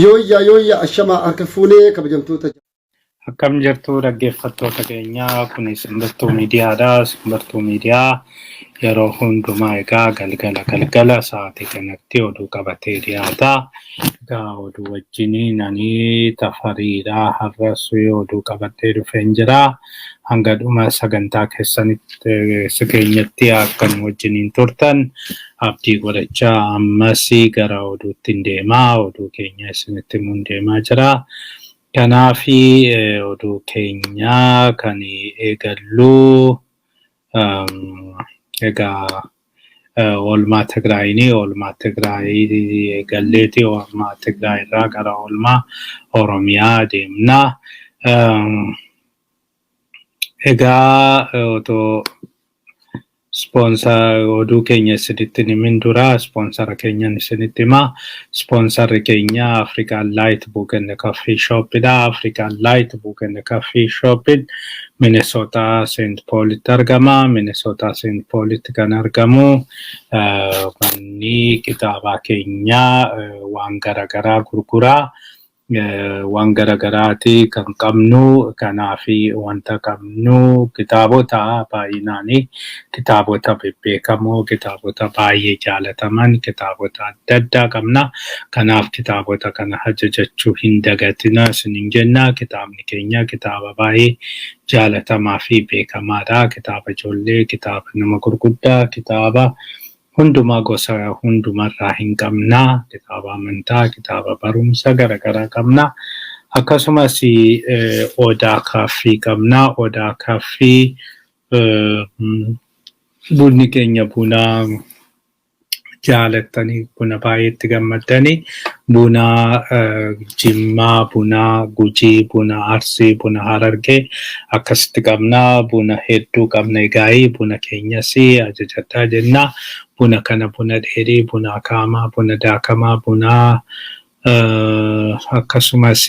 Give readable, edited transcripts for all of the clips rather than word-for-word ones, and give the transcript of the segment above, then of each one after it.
Yooyyaa yooyyaa ashamaa harka fuunee kabajamtoota. Akkam jirtu dhaggeeffattoota keenya? Kun Simbirtuu Miidiyaadha. Simbirtuu Miidiyaa yeroo hundumaa egaa galgala galgala sa'aatii kanatti oduu qabatee dhiyaata. Egaa oduu wajjiniin ani Tafariidha. Har'as oduu qabadhee dhufeen jira. Hanga dhuma sagantaa keessanitti keenyatti akka nu wajjiniin turtan abdii godhachaa ammas gara oduutti hin deemaa. Oduu keenya isinitti himuun deemaa jira. Kanaafi oduu keenya kan eegallu egaa oolmaa Tigraayini. Oolmaa Tigraay eegalleeti oolmaa Tigraay irraa gara oolmaa Oromiyaa deemna. Egaa otoo sponsor oduu keenya isinitti hin himin dura sponsora keenyan isinitti hima. Sponsorri keenya African Light Book and Coffee Shopidha. African Light Book and Coffee Shopin Minnesota St. Paulitti argama. Minnesota St. Paulitti kan argamu manni kitaabaa keenyaa waan garaagaraa gurguraa. Waan garagaraati kan qabnu. Kanaafi wanta qabnu kitaabota baay'inaani, kitaabota bebbeekamoo, kitaabota baay'ee jaalataman, kitaabota adda addaa qabna. Kanaaf kitaabota kana ajajachuu hin dagatina isiniin jenna. Kitaabni keenya kitaaba baay'ee jaalatamaa fi beekamaadha. Kitaaba ijoollee, kitaaba nama gurguddaa, kitaaba hundumaa gosa hundumarraa hin qabna. Kitaaba amantaa, kitaaba barumsa garaagaraa qabna. Akkasumas Odaa Coffee qabna. Odaa Coffee, bunni keenya buna jaalattanii, buna baay'eetti gammaddanii, buna Jimmaa, buna Gujii, buna Arsii, buna Harargee akkasitti qabna. Buna hedduu qabna. Egaa buna keenyas ajajadhaa jenna. Buna kana buna dheedhii, buna akaamaa, buna daakamaa, buna akkasumas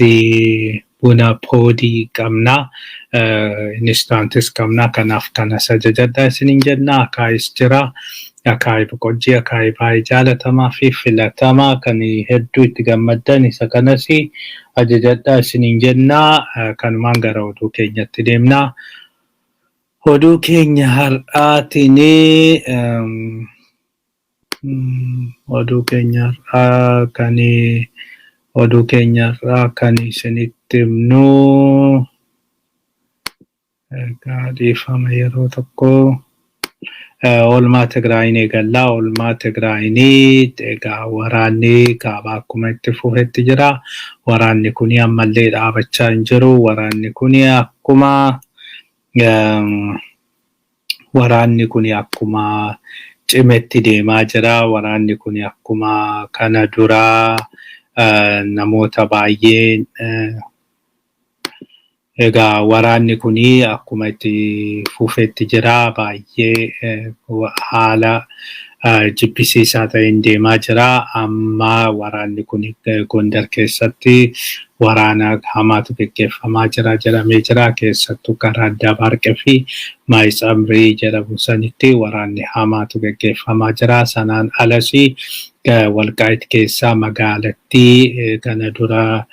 buna poodii qabna. Instantis qabna. Kanaaf kanas ajajadhaa isiniin jenna. Akaayis jira. Akaayii boqojjii, akaayii baay'ee jaalatamaa fi filatamaa kan hedduu itti gammaddan, isa kanas ajajadhaa isiniin jenna. Kanumaan gara oduu keenyatti deemna. Oduu keenya har'aatiin, oduu keenya har'aa kan oduu keenya har'aa kan isinitti himnu, egaa dhiifama yeroo tokko, oolmaa Tigraayin eegallaa. Oolmaa Tigraayinii egaa waraanni kaabaa akkuma itti fufetti jira. Waraanni kun ammallee dhaabachaa hin jiru. Waraanni kun akkuma cimetti deemaa jira. Waraanni kun akkuma kana duraa namoota baay'ee, egaa waraanni kun akkuma itti fufetti jira. Baay'ee haala jibbisiisaa ta'een deemaa jira. Amma waraanni kun Gondar keessatti waraana hamaatu gaggeeffamaa jira jedhamee jira. Keessattuu karaa Dabaarqee fi Maayitsamrii jedhamu sanitti waraanni hamaatu gaggeeffamaa jira. Sanaan alas Walqaayit keessaa magaalattii kana dura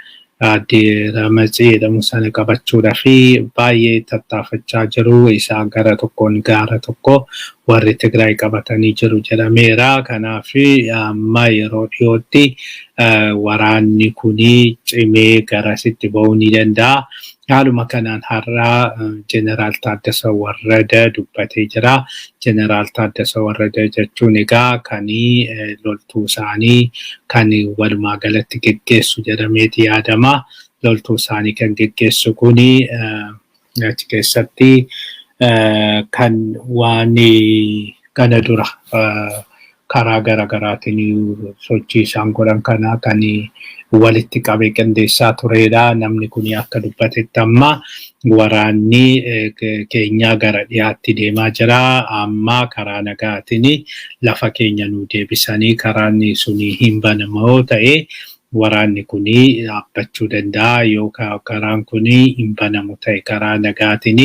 Aadde Ramatsi jedhamu sana qabachuudhaa fi baay'ee tattaafachaa jiru. Isaan gara tokkoon gaara tokko warri Tigraay qabatanii jiru jedhameera. Kanaaf amma yeroo dhiyootti waraanni kuni cimee garasitti ba'uu ni danda'a. Haaluma kanaan har'a Jeneraal Taaddasa Warrada dubbatee jira. Jeneraal Taaddasa Warrada jechuun egaa kan loltuu isaanii kan walumaa galatti geggeessu jedhameeti yaadama. Loltuu isaanii kan geggeessu kuni achi keessatti kan waan kana dura karaa garaagaraatiin sochii isaan godhan kana kan walitti qabee qindeessaa turedha. Namni kun akka dubbatetti amma waraanni keenya gara dhiyaatti deemaa jira. Amma karaa nagaatiin lafa keenya nu deebisanii karaan suni hin banamu yoo ta'e Waraanni kuni dhaabbachuu danda'a yoo karaan kuni hin banamu ta'e, karaa nagaatiin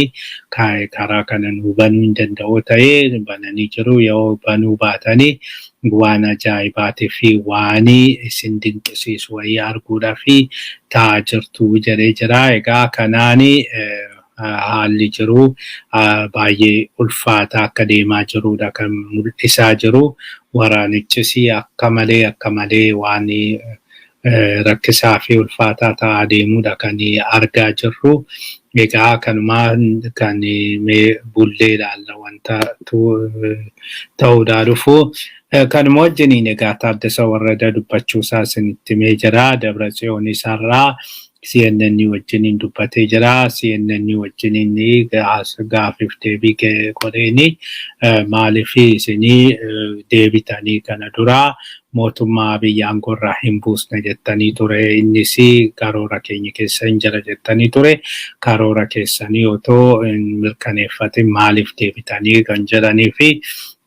karaa kana nu banuu hin danda'u ta'e bananii jiru. Yoo banuu baatanii waan ajaa'ibaatii fi waan isin dinqisiisu wayii arguudhaaf ta'aa jirtu jedhee jira. Egaa kanaani haalli jiru baay'ee ulfaataa akka deemaa jirudha kan mul'isaa jiru. Waraanichis akka malee akka malee waan rakkisaa fi ulfaataa ta'aa deemudha kan argaa jirru. Egaa kanumaan kan mee bullee ilaalla wanta ta'uudhaa dhufu. Kanuma wajjiniin egaa Taaddasa Warrada dubbachuusaa isinitti himee jira. Dabra Tsiyoon isaarraa CNN wajjiniin dubbatee jira. CNN wajjiniin gaafiif deebii godheeni maaliif isinii deebitanii kana dura mootummaa biyya aangoorraa hin buusne jettanii ture. Innis karoora keenya keessa hin jira jettanii ture. Karoora keessanii otoo hin mirkaneeffatin maaliif deebitanii kan jedhanii fi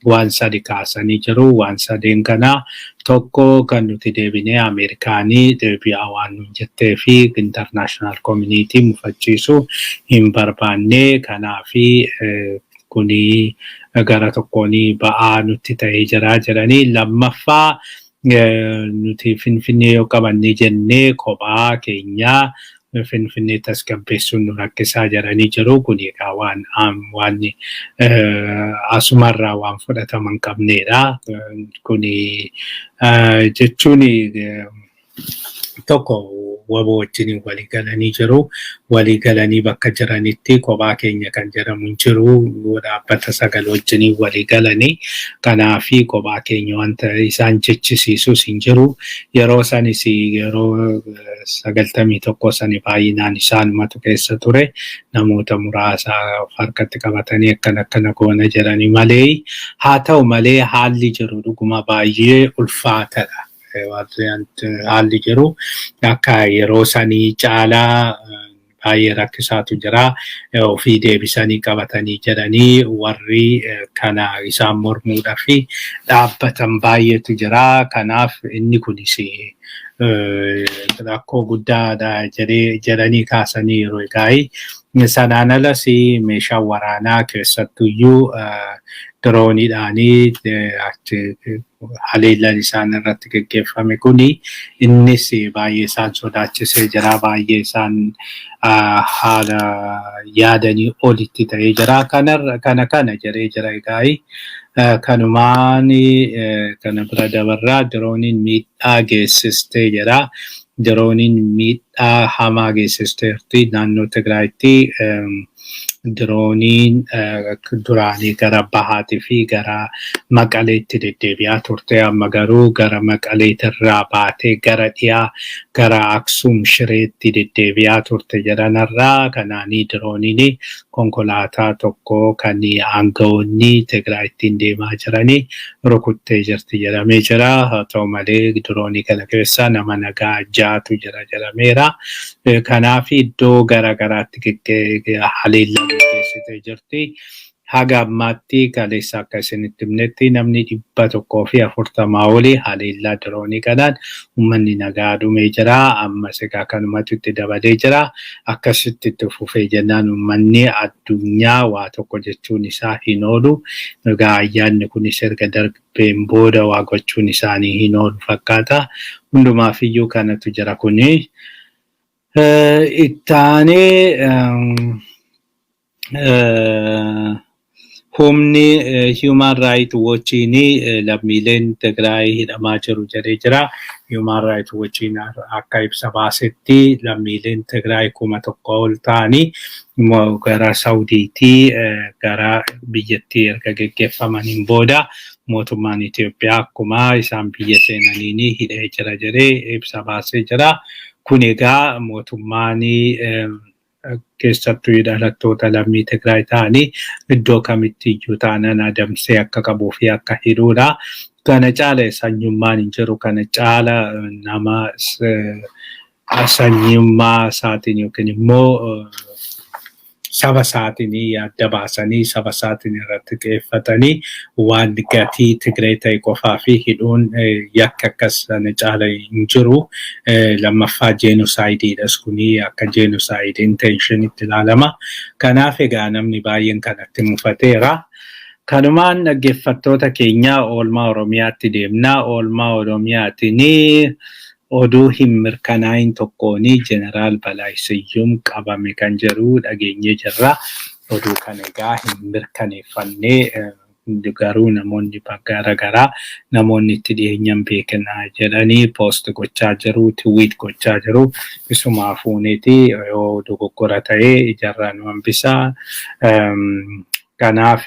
waan sadi kaasanii jiru. Waan sadeen kana, tokko, kan nuti deebinee Ameerikaanii deebi'aa waan nun jettee fi international community mufachiisu hin barbaanne, kanaafi kuni gara tokkoon ba'aa nutti ta'ee jira jedhanii. Lammaffaa, nuti Finfinnee yoo qabannee jennee kophaa keenyaa Finfinnee tasgabbeessuun nu rakkisaa jedhanii jiru. Kun egaa waan asumarraa waan fudhatama hin qabnedha. Kuni jechuun tokko WBO wajjin walii galanii jiru. Walii galanii bakka jiranitti kophaa keenya kan jedhamu hin jiru. Dhaabbata sagal wajjin walii galanii, kanaafi kophaa keenya wanta isaan jechisiisus hin jiru. Yeroo sanis, yeroo 91 sani, baay'inaan isaanumatu keessa ture. Namoota muraasa of harkatti qabatanii akkana akkana goona jedhanii malee. Haa ta'u malee, haalli jiru dhuguma baay'ee ulfaatadha. Haalli jiru akka yeroo sanii caalaa baay'ee rakkisaatu jira. Ofii deebisanii qabatanii jedhanii warri kana isaan mormuudhaaf dhaabbatan baay'eetu jira. Kanaaf inni kunis rakkoo guddaadha jedhanii kaasanii yeroo egaa sanaan alas meeshaan waraanaa, keessattuyyuu dirooniidhaanii haleellaan isaan irratti geggeeffame kuni, innis baay'ee isaan sodaachisee jira. Baay'ee isaan haala yaadanii olitti ta'ee jira. Kana kana jedhee jira. Egaa kanumaan kana bira dabarraa, dirooniin miidhaa geessistee jira. Dirooniin miidhaa hamaa geessisteerti naannoo Tigraayitti. Dirooniin duraanii gara bahaatii fi gara Maqaleetti deddeebi'aa turte. Amma garuu gara Maqaleetirraa baatee gara dhiyaa, gara Aksuum Shireetti deddeebi'aa turte jedhanarraa. Kanaanii dirooniin konkolaataa tokko kan aangawoonni Tigraay ittiin deemaa jiranii rukuttee jirti jedhamee jira. Haa ta'u malee, diroonii kana keessa nama nagaa ja'atu jira jedhameera. Kanaaf iddoo gara garaatti haleellaa geggeessitee jirti. Haga ammaatti, kaleessa akka isinitti himnetti, namni 140 olii haleellaa diroonii kanaan uummanni nagaa dhumee jira. Ammas egaa kanumatu itti dabalee jira. Akkasitti itti fufee jennaan uummanni addunyaa waa tokko jechuun isaa hin oolu. Egaa ayyaanni kunis erga darbeen booda waa gochuun isaanii hin oolu fakkaata. Hundumaafiyyuu kanatu jira kuni. Ittaanee humni Human Rights Watchiin lammiileen Tigraay hidhamaa jiru jedhee jira. Human Rights Watchiin akka ibsa baasetti lammiileen Tigraay 1000 ol ta'anii gara Saudiitii gara biyyattii erga geggeeffamaniin booda mootummaan Itoophiyaa akkuma isaan biyya seenaniin hidhee jira jedhee ibsa baasee jira. Kun egaa mootummaan keessattuu dhalattoota lammii Tigraay ta'anii iddoo kamitti iyyuu taanan adamsee akka qabuu fi akka hidhuudha. Kana caala sanyummaan hin jiru. Kana caala nama sanyummaa isaatiin yookiin immoo Saba isaatiin adda baasanii, saba isaatiin irratti xiyyeeffatanii, waan gatii Tigree ta'e qofaa fi hidhuun yakka akkas sana caala hin jiru. Lammaffaa genocide-iidhas, kuni akka genocide intention-itti ilaalama. Kanaaf egaa namni baay'een kanatti mufateera. Kanumaan, dhaggeeffattoota keenya, oolmaa Oromiyaatti deemna. Oolmaa Oromiyaatiin oduu hin mirkanaa'in tokkoon Jeneraal Balaay Siyyum qabame kan jedhu dhageenyee jirra. Oduu kana egaa hin mirkaneeffannee, garuu namoonni garaagaraa, namoonni itti dhiyeenyan beekna jedhanii post gochaa jiru, tweet gochaa jiru. Isumaa fuuneeti yoo dogoggora ta'ee ijarraa nu hambisaa. Kanaaf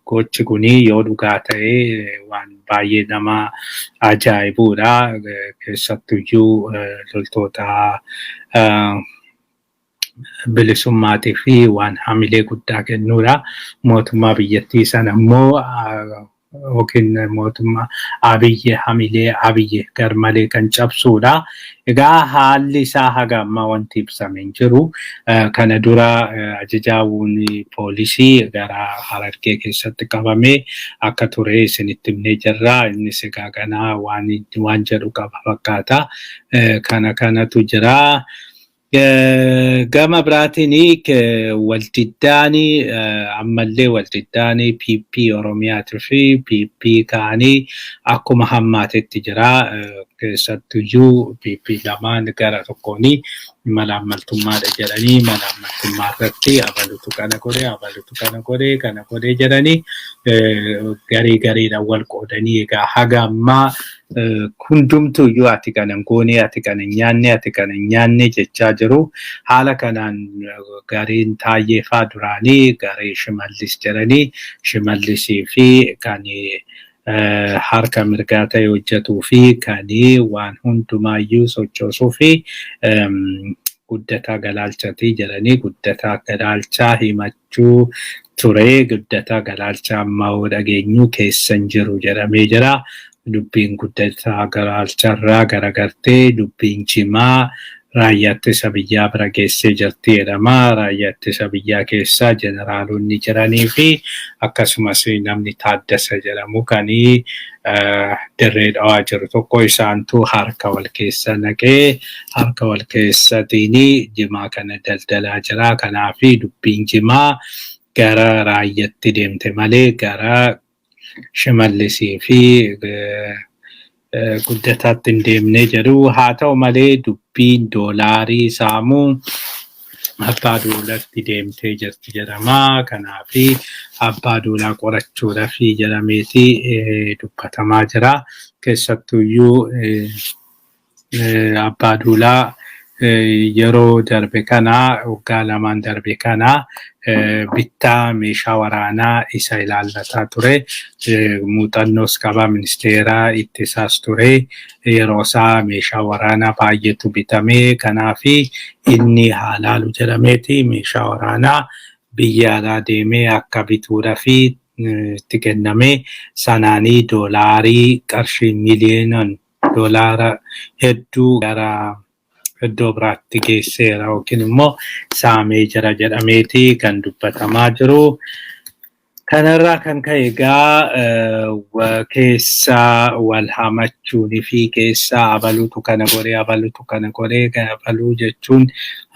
gochi kuni yoo dhugaa ta'e waan baay'ee nama ajaa'ibuudha. Keessattuyyuu loltoota bilisummaatii fi waan hamilee guddaa kennuudha. Mootummaa biyyattii sana immoo yookiin mootummaa Abiyyi, hamilee Abiyyi garmalee kan cabsuudha. Egaa haalli isaa haga ammaa wanti ibsame hin jiru. Kana dura ajajaawwan poolisii gara Harargee keessatti qabamee akka ture isinitti himnee jirra. Innis egaa ganaa waan jedhu qaba fakkaata. Kana kanatu jira. Gama biraatiin waldiddaanii, ammallee waldiddaanii PP Oromiyaatii fi PP kaanii akkuma hammaatetti jira. Keessattuyyuu PP lamaan gara tokkoon malaammaltummaadha jedhanii, malaammaltummaa irratti abalutu kana godhe, abalutu kana godhe, kana godhe jedhanii garii gariidhaan wal qoodanii, egaa haga ammaa hundumtuyyuu ati kana hin goone, ati kana hin nyaanne, ati kana hin nyaanne jechaa jiru. Haala kanaan gariin Taayyee faa duraanii garee Shimallis jedhanii, Shimallisii fi kan harka mirgaa ta'e hojjetuu fi kan waan hundumaayyuu sochoosuu fi Guddataa Galaalchatii jedhanii, Guddataa Galaalchaa himachuu ture. Guddataa Galaalchaa ammaa yoo dhageenyu keessa hin jiru jedhamee jira. Dubbiin Guddataa Galaalcharraa garagartee dubbiin jimaa raayyaa ittisa biyyaa bira geessee jirti jedhama. Raayyaa ittisa biyyaa keessa jeneraalonni jiranii fi akkasumas namni Taaddasa jedhamu kan Dirree Dhawaa jiru tokko, isaantu harka wal keessa naqee, harka wal keessatiin jimaa kana daldalaa jira. Kanaaf dubbiin jimaa gara raayyaatti deemte malee gara Shimallisii fi Guddataatti hin deemne jedhu. Haa ta'u malee dubbiin doolaarii saamuu Abbaa Duulatti deemtee jirti jedhama. Kanaaf Abbaa Duulaa qorachuudhaaf jedhameeti dubbatamaa jira. Keessattuyyuu Abbaa Duulaa yeroo darbe kana, waggaa 2n darbe kana, bittaa meeshaa waraanaa isa ilaallataa ture. Muuxannoos qaba, ministeera ittisaas ture. Yeroo isaa meeshaa waraanaa baay'eetu bitame. Kanaaf inni haa laalu jedhameeti meeshaa waraanaa biyya alaa deemee akka bituudhaaf itti kenname. Sanaanii doolaarii qarshii miliyoonaan doolaara hedduu gara iddoo biraatti geesseera yookiin immoo saamee jira jedhameeti kan dubbatamaa jiru. Kanarraa kan ka'e egaa keessa wal hamachuunii fi keessa abaluutu kana godhee, abaluutu kana godhee, abaluu jechuun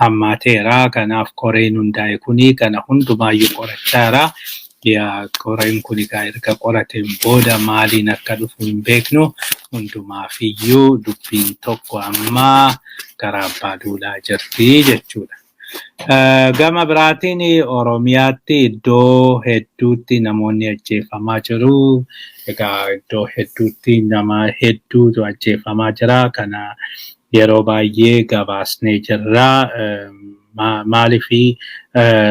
hammaateera. Kanaaf koreen hundaa'e kuni kana hundumaayyuu qorachaa jira. Yaa, koreen kun egaa erga qorateen booda maaliin akka dhufu hin beeknu. Hundumaafiyyuu dubbiin tokko amma gara Abbaa Duulaa jirti jechuudha. Gama biraatiin Oromiyaatti iddoo hedduutti namoonni ajjeefamaa jiru. Egaa iddoo hedduutti nama hedduutu ajjeefamaa jira. Kana yeroo baay'ee gabaasnee jirra. Maaliifi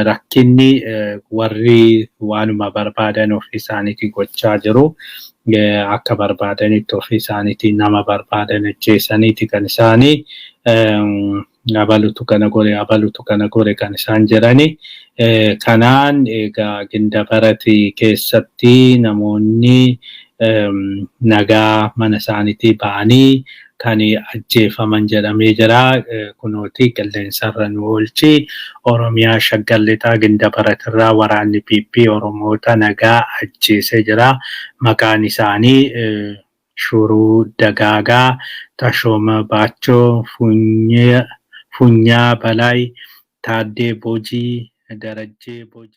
rakkinni warri waanuma barbaadan ofii isaaniitii gochaa jiru. Akka barbaadanitti ofii isaaniitii nama barbaadan ajjeesaniiti kan isaanii abalutu kana godhe, abalutu kana godhe kan isaan jedhani. Kanaan egaa Gindabarati keessatti namoonni nagaa mana isaaniitii ba'anii kan ajjeefaman jedhamee jira. Kunooti qilleensarra nu oolchi. Oromiyaa Shaggar Lixaa Gindabaratirraa waraanni PP Oromoota nagaa ajjeesee jira. Maqaan isaanii Shuruu Dagaagaa, Tashooma Baachoo, Funyaa Balaay, Taaddee Boojii, Darajjee Boojii.